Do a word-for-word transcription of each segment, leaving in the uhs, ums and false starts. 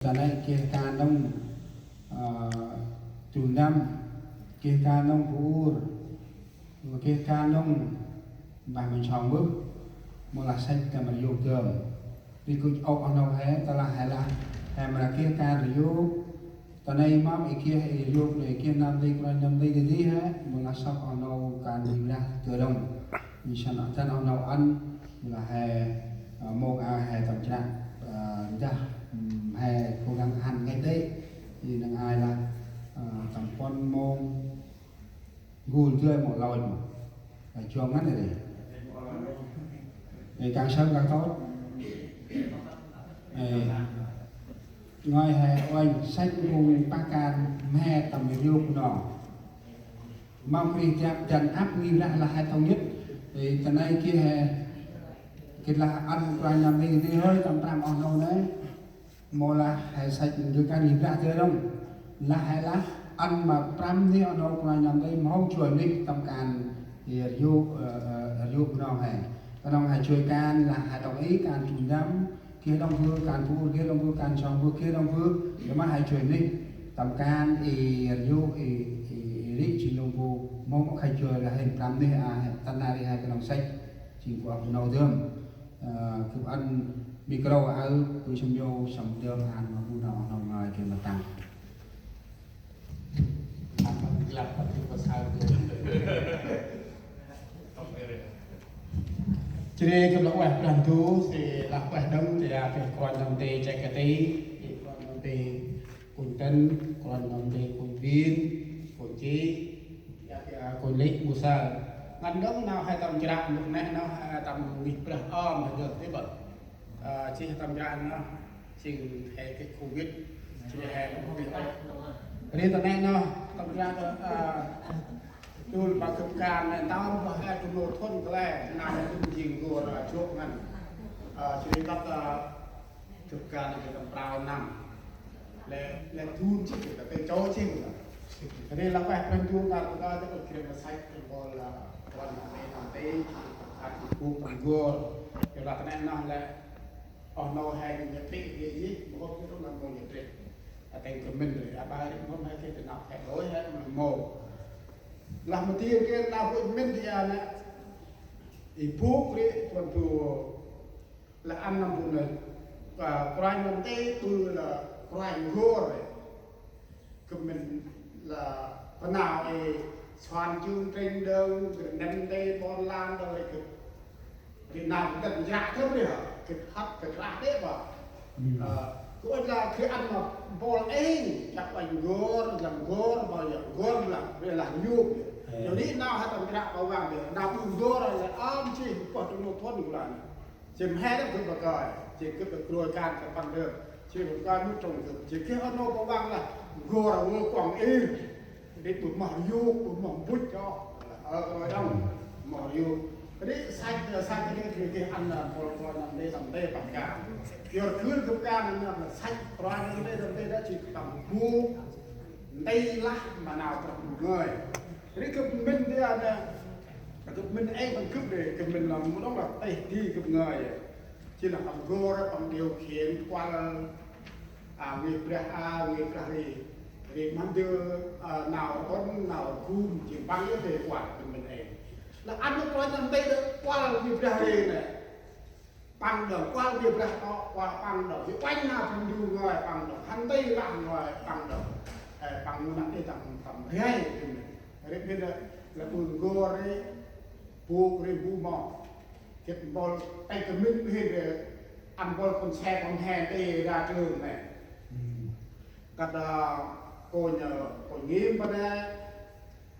Ta nây geh kan đŏng, ơ, Tru Ndăm, geh kan đŏng Bu Ur, geh kan đŏng Bah Minh Song bơh, mâu lah săch tâm rhiôk dơm. Ri gŭch ôp oh nô he, ta lah he lah, he mra geh kan rhiôk. Ta nây mâm i geh i rhiôk nây geh năm tây, kôranh năm tây tê tê he, mâu lah săch oh nô kan rhiôk lah dơm đŏng. Nsăn oh nô ăn, mâu lah he, ơ, mâu a he tâm jră, ơ, dah, ừm, he kôranh ăn ngay tê. Ri năng ai lah, ơ, tâm puăn mông gul dơi mâu lôch mâu. Ơ, chuông ngăn ri. Ê, càng sớm càng tốt. Ê, ngơi he uănh săch phung pah kan mhe tâm rhiôk nô. Mâm kri tiap dăn ăp ngih lah lah he tông nhất. Ê, ta nây geh he, geh lah ăn kôranh năm tây tê tê hơi tâm prăm oh nô nây. Mâu lah he săch geh kan rhiôk lah dơm đŏng. Lah he lah ăn ma prăm nê oh nô kôranh năm tây mâu hôm chuă nê tâm kan rhiôk, ơ, ơ, rhiôk knŏng he. Knŏng he chuă kan lah he tông i kan Tru Ndăm, geh đŏng bơh kan Bu Ur, geh đŏng bơh kan Song bơh, geh đŏng bơh, ri ma he chuă nê tâm kan i rhiôk i, i, i ri jêng đŏng bơh mâu mâu he chuă lah he prăm nê a he, ta nây ri he knŏng săch jêng bu oh nô dơm. Ơ, gâp ăn micro aơ, bu sâm yo sâm dơm ăn ma bu nô nô ngơi geh ma tăng. Jêh ri gâp lah ueh Brah Ndu, si lah ueh đŏng, si a geh kôranh năm tây Chek Kati, si kôranh năm tây Kônh Tĭn, kôranh năm tây Kônh Vin, Kônh Chi, ya, ya, Kônh Lêk, Bu Sơ. Ngăn đŏng nau he tâm jră, mŭt neh nau he tâm ngih brah om he gâp tê bơh. Ơ, jêh tâm jră nau, jêng he geh Covid, jêh he Covid. Ri ta nê nau, tâm jră, ơ, dôl ma gâp kan nê, ntơm bơh he dŭm nô thŭn kăl e, nau he dŭm jêng gô ra jŏk ngăn. Ơ, jêh ri gâp, ơ, Gâp kan nê gâp tâm prao năm. Lĕ, lĕ dun jêng gâp, gâp tê chô jêng gâp. Ri lah ueh Brah Ndu nar gâp, gâp gĭt ma săch tâm bol, ơ, kôranh năm tây năm tây, gâp tâm bol. Gâp lah ta nê nau lĕ, oh nô he gâp nhăt tê gâp jêh, mâu hôm gâp nau mâu nhăt tê. Ơ, têng gâp mĭn ri, a ba ri mâu hôm he gâp tâm nau he đôi he mâu. Lah ma tê gâp nau gâp mĭn ri a nê. I bôk ri, tuan tu Lah ăn năm bu nê, ơ, kôranh năm tây, bu lah kôranh n'gor ri. Gâp mĭn lah pa nau i suan jung treng đŏng, gâp năm tây ƀon lan đŏng ri gâp. Ri nau gâp dăn jră gâp ri hă, gâp hăt gâp rah đê̆ bơh. Ơ, gâp lah gâp ăn ma bol êng, jăk uănh n'gor, lah n'gor, bol ya n'gor lah, ri lah nhŭp. Ơ. Yor ri nau hăt tâm jră bơh văng ri, nau bu n'gor lah ăn jêh, bơh dŭm nô thŭn gâp lah. Jêng mhe đŏng gâp bơh kơi, jêng gâp bơh krôi kan gâp păng đơm. Jêng bơh kơi mŭt trong gâp, jêng geh oh nô bơh văng lah n'gor wơ kuŏng ir. Ri bơh moh riuk, bơh moh mbŭch chŏ. Ơ, krôi đŏng, moh riuk. Ri săch, săch ri, ri geh ăn lah bol kôranh năm tây, năm tây păng kan. Yor gưl gâp kan nê lah săch kôranh năm tây, năm tây đah jêng tâm bu. Ntê lah ma nau prăp bu ngơi. Ri gâp mĭn dê a nê, gâp mĭn êng păng gâp ri, gâp mĭn lah mâu đŏng lah têh di gâp ngơi. Jêng lah păng gor, păng điều khiển, kuăl, a, ngih brah a, ngih brah ri. Ri mhâm dơ, a, nau ƀon, nau gum, jêng păng yơh dê kuăl gâp mĭn êng. Lah ăn ma kôranh năm tây đah kuăl ngih brah ri nê. Păng đŏng kuăl ngih brah tŏ, kuăl păng đŏng. Jêh uănh nau Brah Ndu ngơi păng đŏng. Hăn tê lah ngơi păng đŏng. Ơ, păng mâu năp đê tâm, tâm rai. Ri bĭt lah, lah bu n'gor ri, bu ri bu mâu. Gâp bol, têng gâp mĭn bơh ri, ăn bol kon se kon he tê ra trường nê. Kăt, ơ, kônh, ơ, kônh Ngim bơh nê.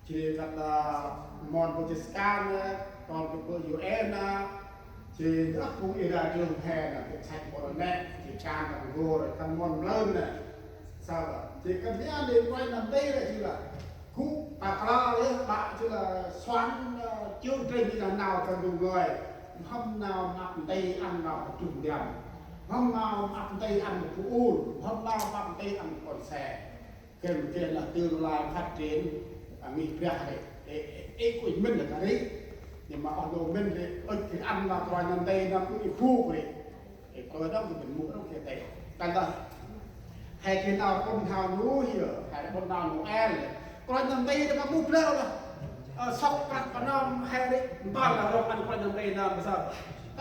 Jêh ri kăt, ơ, mon bu jêh scan nê, ton bu bu U N nê, jêh ri ơ bu i ra trường he nê, bu săch bol nê, jêh scan tâm n'gor, tâm mon mlơn nê. Sa lah, jêh kăt nê, nê kôranh năm tây nê, jêh lah, gŭ, ta kla yơh, ƀă jêh lah, suan, ơ, chương trình jêh lah nau ta du ngơi, mhâm nau măp nti ăn nau ta dŭm diăm, mhâm nau măp nti ăn bu ur, mhâm nau măp nti ăn kon se. Geh, geh lah tương lai phát triển, a, ngih brah ri. Ê, ê, ê, kônh mĭn lah kơt ri. Nhưng mà oh nô mĭn ri, ơ, geh ăn lah kôranh năm tây năm bu i bôk ri. Ê, kôranh đŏng geh mĭn mŭt đŏng geh tê. Kăn ta. He geh nau pŭn hao Nôel, he pŭn nau Nôel. Kôranh nơm nti nơm mâu blao lah. Ơ, sŏk prăk pa nơm he ri mpăl lah rŏk ăn kôranh nơm nti nơm mâu sơm.